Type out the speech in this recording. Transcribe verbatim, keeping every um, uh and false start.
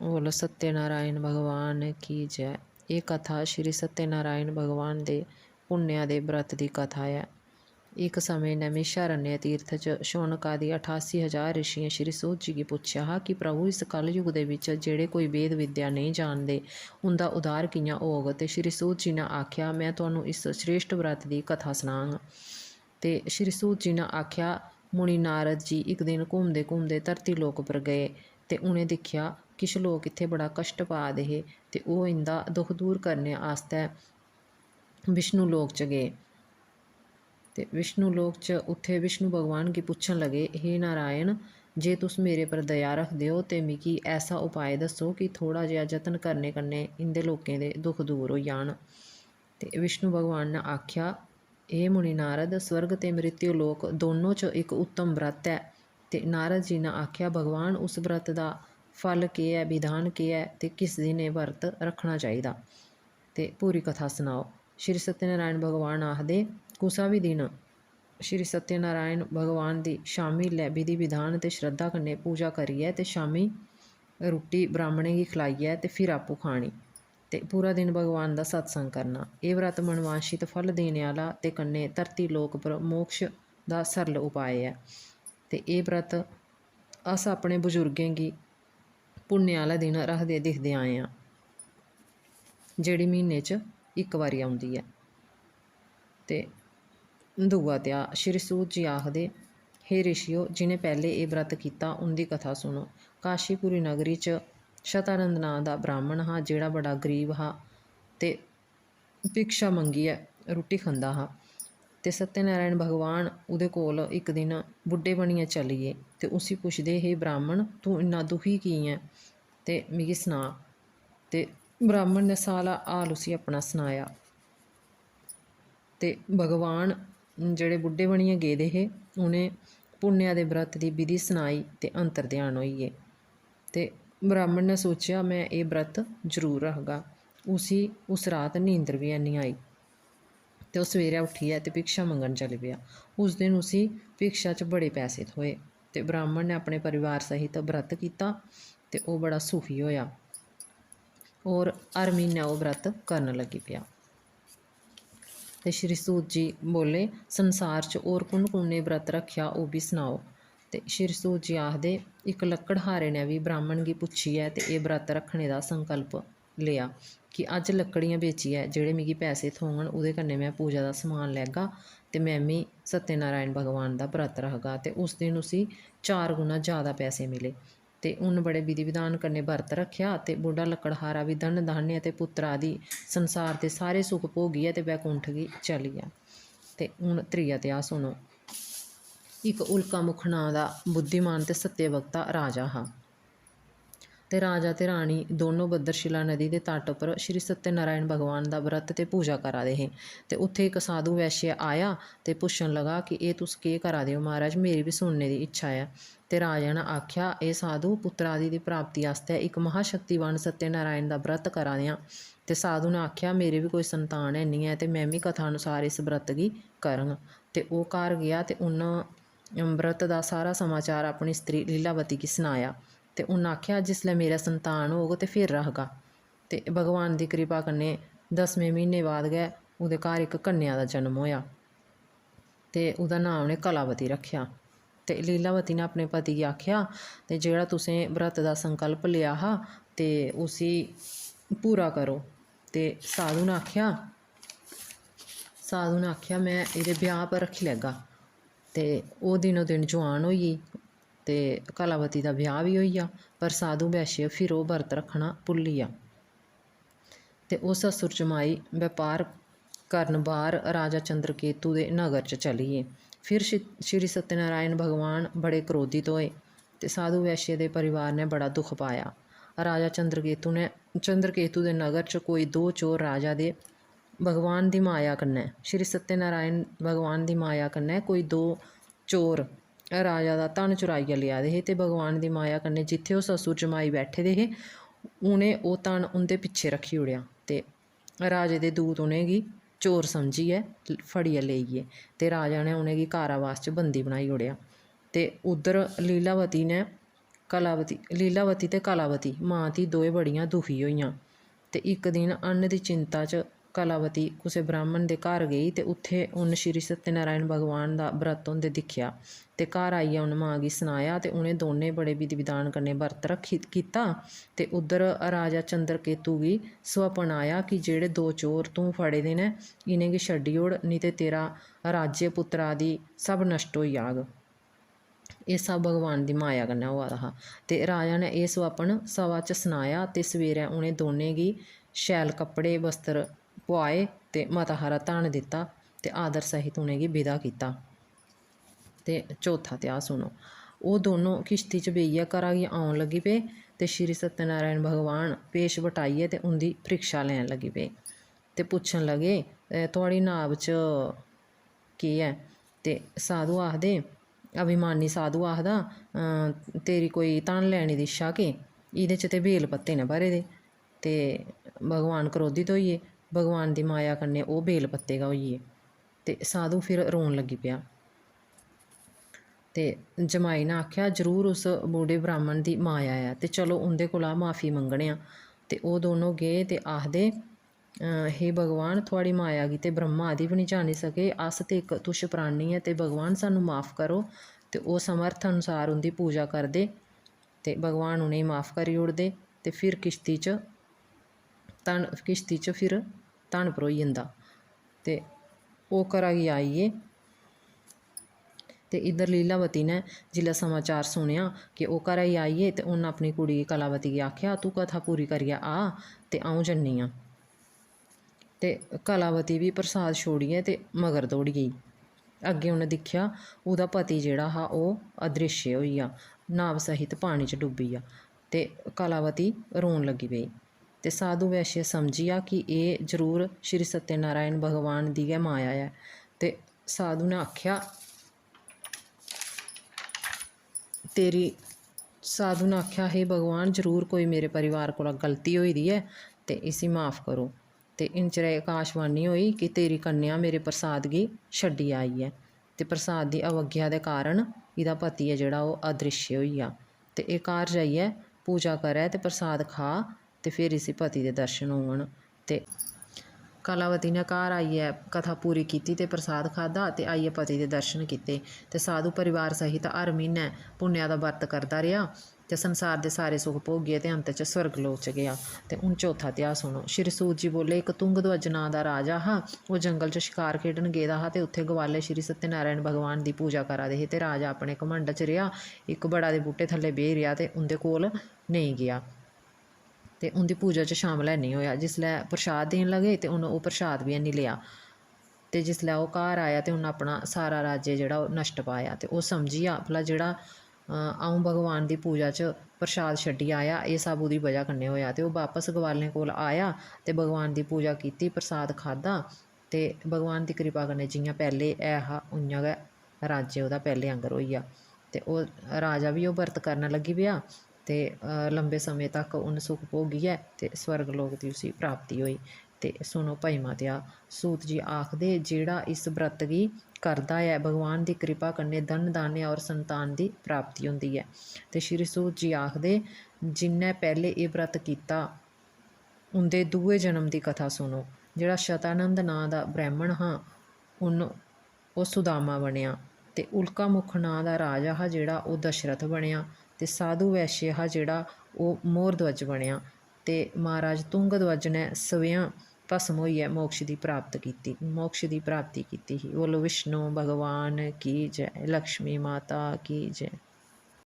बोलो सत्यनारायण भगवान की जय। एह् कथा श्री सत्यनारायण भगवान दे पुण्या दे व्रत दी कथा ऐ। इक समें नैमिषारण्य तीर्थ च शौनक आदि अठासी हजार ऋषियें श्री सूत जी गी पुच्छेआ हा कि प्रभु, इस कलयुग दे बिच जेह्ड़े कोई वेद विद्या नेईं जानदे, उं'दा उद्धार कि'यां होग? ते श्री सूत जी ने आखेआ, "में तुहानू इस श्रेष्ठ व्रत दी कथा सनांग।" ते श्री सूत जी ने आखेआ, "मुनि नारद जी इक दिन घूमदे घूमदे धरती लोक पर गए ते उ'नें दिक्खेआ किश लोक इत्थै बड़ा कश्ट पा दे हे ते ओह् इं'दा दुख दूर करने आस्तै विष्णु लोक च गे।" ते विष्णु लोक च उत्थै विष्णु भगवान गी पुच्छन लगे, "हे नारायण, जे तुस मेरे पर दया रखदे ओ ते मिगी ऐसा उपाय दस्सो कि थोह्ड़ा जेहा जतन करने कन्नै इं'दे लोकें दे दुख दूर होई जान।" ते विष्णु भगवान ने आखेआ, "हे मुनि नारद, स्वर्ग ते मृत्यु लोक दोनों च इक उत्तम व्रत ऐ।" ते नारद जी ने आखेआ, "भगवान, उस व्रत दा फल केह् ऐ, विधान केह् ऐ ते किस दिन एह् व्रत रक्खना चाहिदा? ते पूरी कथा सनाओ।" श्री सत्यनारायण भगवान आखदे, कुसा बी दिन श्री सत्यनारायण भगवान दी शामी लै विधि विधान ते श्रद्धा कन्नै पूजा करियै ते शामी रुट्टी ब्राह्मणें गी खलाइयै ते फिर आपूं खानी ते पूरा दिन भगवान दा सत्संग करना। एह् व्रत मनवांछित फल देने आह्ला ते कन्नै धरती लोक पर मोक्ष दा सरल उपाय ऐ। ते एह् व्रत अस अपने बजुर्गें गी पुण्य आह्ला दिन रखदे दिखदे आए आं, जेह्ड़ी म्हीने च इक बारी औंदी ऐ। ते दूआ ध्याऽ, श्री सूत जी आखदे, "हे ऋषियो, जि'नें पैह्लें एह् व्रत कीता, उं'दी कथा सुनो।" काशीपुरी नगरी च शतानंद नांऽ दा ब्राह्मण हा, जेह्ड़ा बड़ा गरीब हा ते भिक्षा मंगियै रुट्टी खंदा हा। ते सत्यनारायण भगवान ओह्दे कोल इक दिन बुड्ढे बनियै चली गे ते उसी पुछदे, "हे ब्राह्मण, तूं इन्ना दुखी की ऐं ते मिगी सना।" ते ब्राह्मण ने सारा हाल उसी अपना सनाया। ते भगवान जेह्ड़े बुड्ढे बनियै गेदे हे, उ'नें पुण्या दे व्रत दी विधि सनाई ते अंतर ध्यान होई गे। ते ब्राह्मण ने सोचेआ, "में एह् व्रत जरूर रखगा।" उसी उस रात नींदर बी हैन्नी आई। ते ओह् सवेरै उट्ठियै ते भिक्षा मंगन चली पेआ। उस दिन उसी भिक्षा च बड़े पैसे थ्होए ते ब्राह्मण ने अपने परिवार सहित व्रत कीता ते ओह् बड़ा सुखी होएआ। होर हर म्हीनै ओह् व्रत करन लगी पेआ। ते श्री सूत जी बोले, "संसार च होर कु'न कु'न ने व्रत रक्खेआ, ओह् बी सनाओ।" ते श्री सूत जी आखदे, "इक लक्कड़हारे ने बी ब्राह्मण गी पुच्छियै ते एह् व्रत रक्खने दा संकल्प लेआ कि अज्ज लक्कड़ियां बेचियै जेह्ड़े मिगी पैसे थ्होङन, ओह्दे कन्नै में पूजा दा समान लैगा ते में बी सत्यनारायण भगवान दा व्रत रखगा।" ते उस दिन उसी चार गुणा जैदा पैसे मिले। ते उन्न बड़े विधि विधान कन्नै बरत रक्खेआ ते बुड्ढा लक्कड़हारा बी धन धान्य ते पुत्र आदि संसार दे सारे सुख भोगियै ते बैकुंठ गी चली गेआ। ते हून त्रीया ध्याऽ सुनो। इक उल्का मुख नांऽ दा बुद्धिमान ते सत्यवक्ता राजा हा। ते राजा ते रानी दोनों भद्रशिला नदी दे तट पर श्री सत्यनारायण भगवान दा व्रत ते पूजा करा दे हे। ते उत्थें इक साधु वैश्य आया ते पुच्छन लगा कि "एह् तुस केह् करा दे ओ महाराज? मेरी बी सुनने दी इच्छा ऐ।" ते राजा ने आखेआ, "एह् साधु, पुत्रादि दी प्राप्ति आस्तै इक महाशक्तिवान सत्यनारायण दा व्रत करा दे आं।" ते साधु ने आखेआ, "मेरे बी कोई संतान है निं ऐ ते में बी कथा अनुसार इस व्रत गी करङ।" ते ओह् घर गेआ ते उन्न व्रत दा सारा समाचार अपनी स्त्री लीलावती गी सनाया। ते उन्न आखेआ, "जिसलै मेरा संतान होग ते फिर रखगा।" ते भगवान दी कृपा कन्नै दसमें म्हीने बाद गै ओह्दे घर इक कन्या दा जन्म होएआ ते ओह्दा नांऽ उ'नें कलावती रक्खेआ। ते लीलावती ने अपने पति गी आखेआ, "ते जेह्ड़ा तुसें व्रत दा संकल्प लेआ हा ते उसी पूरा करो।" ते साधु ने आखेआ, साधु ने आखेआ, "में एह्दे ब्याह् पर रक्खी लैगा।" ते ओह् दिनो दिन जुआन होई गेई ते कलावती दा ब्याह् बी होई गेआ, पर साधु वैश्य फिर ओह् बरत रक्खना भुल्ली गेआ। ते ओह् ससुर जमाई बपार करन बाह्र राजा चंद्रकेतु दे नगर च चली गे। फिर श्री, श्री सत्यनारायण भगवान बड़े क्रोधित होए ते साधु वैश्य दे परिवार ने बड़ा दुख पाया। राजा चंद्रकेतु ने, चंद्रकेतु दे नगर च कोई दो चोर राजा दे भगवान दी माया कन्नै, श्री सत्यनारायण भगवान दी माया कन्नै कोई दो चोर राजा दा धन चुराइयै लेआ दे हे ते भगवान दी माया कन्नै जित्थै ओह् ससुर जमाई बैठे दे हे, उ'नें ओह् धन उं'दे पिच्छें रक्खी ओड़ेआ ते राजे दे दूत उ'नेंगी चोर समझियै फड़ियै लेई गे ते राजा ने उ'नेंगी कारावास च बंदी बनाई ओड़ेआ। ते उद्धर लीलावती ने कलावती, लीलावती ते कलावती मां धी दोए बड़ियां दुखी होइयां। ते इक दिन अन्न दी चिंता च कलावती कुसै ब्राह्मण दे घर गेई ते उत्थै उन्न श्री सत्यनारायण भगवान दा व्रत होंदे दिक्खेआ। ते घर आइयै उन्न मां गी सनाया ते उ'नें दौनें बड़े विधि विधान कन्नै व्रत रक्खी, कीता। ते उद्धर राजा चंद्रकेतु गी स्वपन आया कि जेह्ड़े दो चोर तूं फड़े दे न, इ'नेंगी छड्डी ओड़, निं ते तेरा राज्य पुत्तरा दी सब नश्ट होई जाग। एह् सब भगवान दी माया कन्नै होआ दा हा। ते राजा ने एह् स्वपन सभा च सनाया ते सवेरै उ'नें दौनें गी शैल कपड़े, वस्त्र पोआए ते मता हारा धन दित्ता ते आदर सहित उ'नेंगी विदा कीता। ते चौथा ध्याऽ सुनो। ओह् दोनों किश्ती च बेहियै घरा गी औन लगी पे ते श्री सत्यनारायण भगवान भेश बटाइयै ते उं'दी परीक्षा लैन लगी पे ते पुच्छन लगे, "ए, थुआढ़ी नाव च केह् ऐ?" ते साधु आखदे, अभिमानी साधु आखदा, "अं, तेरी कोई धन लैने दी इच्छा के? एह्दे च ते बेल पत्ते न भरे दे।" ते भगवान क्रोधित होई गे। भगवान दी माया कन्नै ओह् बेल पत्ते गै होई गे। ते साधु फिर रोन लगी पेआ। ते जमाई ने आखेआ, "जरूर उस बूढ़े ब्राह्मण दी माया ऐ, ते चलो उं'दे कोला माफी मंगने आं।" ते ओह् दोनों गे ते आखदे, "अ, हे भगवान, थुआढ़ी माया गी ते ब्रह्मा आदि बी निं जानी सके। अस ते इक तुच्छ प्राणी ऐ, ते भगवान, सानूं माफ करो।" ते ओह् समर्थ अनुसार उं'दी पूजा करदे ते भगवान उ'नेंगी माफ करी ओड़दे। ते फिर किश्ती च धन, किश्ती च फिर धन भरोई जंदा। ते ओह् घरा गी आई गे। ते इद्धर लीलावती ने जिसलै समाचार सुनेआ कि ओह् घरा गी आई गे, ते उन्न अपनी कुड़ी कलावती गी आखेआ, "तूं कथा पूरी करियै आ ते अ'ऊं जन्नी आं।" ते कलावती बी प्रसाद छोड़ियै ते मगर दौड़ी गेई। अग्गें उन्न दिक्खेआ, ओह्दा पति जेह्ड़ा हा, ओह् अदृश्य होई गेआ, नाव सहित पानी च डुब्बी गेआ। ते कलावती रोन लगी पेई। ते साधु वैश्य समझी गेआ कि एह् जरूर श्री सत्यनारायण भगवान दी गै माया ऐ। ते साधु ने आखेआ, तेरी, साधु ने आखेआ, "हे भगवान, जरूर कोई मेरे परिवार कोला गलती होई दी ऐ ते इसी माफ करो।" ते इन्ने चिरै आकाशवाणी होई कि तेरी कन्या मेरे प्रसाद गी छड्डी आई ऐ। ते प्रसाद दी अवज्ञा दे कारण एह्दा पति ऐ जेह्ड़ा, ओह् अदृश्य होई गेआ। ते एह् घर जाइयै पूजा करै ते प्रसाद खा, ते फिर इसी पति दे दर्शन होङन। ते कलावती ने घर आइयै कथा पूरी कीती ते प्रसाद खाद्धा ते आइयै पति दे दर्शन कीते। ते साधु परिवार सहित हर म्हीनै पुन्नेआ दा बर्त करदा रेहा ते संसार दे सारे सुख भोगियै ते अंत च स्वर्ग लोक च गेआ। ते हून चौथा ध्याऽ सुनो। श्री सूत जी बोले, "इक तुंग ध्वज नांऽ दा राजा हा, ओह् जंगल च शकार खेढन गेदा हा ते उत्थै गवाले श्री सत्यनारायण भगवान दी पूजा करा दे हे ते राजा अपने घमंड च रेहा, इक बड़ा दे बूह्टे थल्लै बेही रेहा ते उं'दे कोल नेईं गेआ।" ते उं'दी पूजा च शामल हैन्नी होएआ। जिसलै प्रसाद देन लगे ते उन्न ओह् प्रसाद बी हैन्नी लेआ। ते जिसलै ओह् घर आया ते उन्न अपना सारा राज्य जेह्ड़ा, ओह् नश्ट पाया। ते ओह् समझी गेआ, भला जेह्ड़ा, अ, अ'ऊं भगवान दी पूजा च प्रसाद छड्डी आया, एह् सब ओह्दी बजह कन्नै होएआ। ते ओह् बापस गवालें कोल आया ते भगवान दी पूजा कीती, प्रसाद खाद्धा। ते भगवान दी किरपा कन्नै जि'यां पैह्लें ऐ हा, उ'यां गै राज्य ओह्दा पैह्लें आंगर होई गेआ। ते ओह् राजा बी ओह् बरत करन लगी पेआ। ते, अ, लम्बे समें तक उन्न सुख भोगियै ते स्वर्ग लोक दी उसी प्राप्ति होई। ते सुनो पंजमा ध्याऽ, सूत जी आखदे, "जेह्ड़ा इस बरत गी करदा ऐ, भगवान दी किरपा कन्नै धन धान्य और संतान दी प्राप्ति होंदी ऐ।" ते श्री सूत जी आखदे, "जिन्नै पैह्लें एह् बरत कीता, उं'दे दूए जन्म दी कथा सुनो।" जेह्ड़ा शतानंद नांऽ दा ब्रैह्मण हा, उन्न ओह् सुदामा बनेआ। ते उल्कामुख नांऽ दा राजा हा जेह्ड़ा, ओह् दशरथ बनेआ। ते साधु वैश्य हा जेह्ड़ा, ओह् मोरध्वज बनेआ। ते महाराज तुंगध्वज ने स्वयं भस्म होइयै मोक्ष दी प्राप्त कीती, मोक्ष दी प्राप्ति कीती ही। बोलो विष्णु भगवान की जय, लक्ष्मी माता की जय।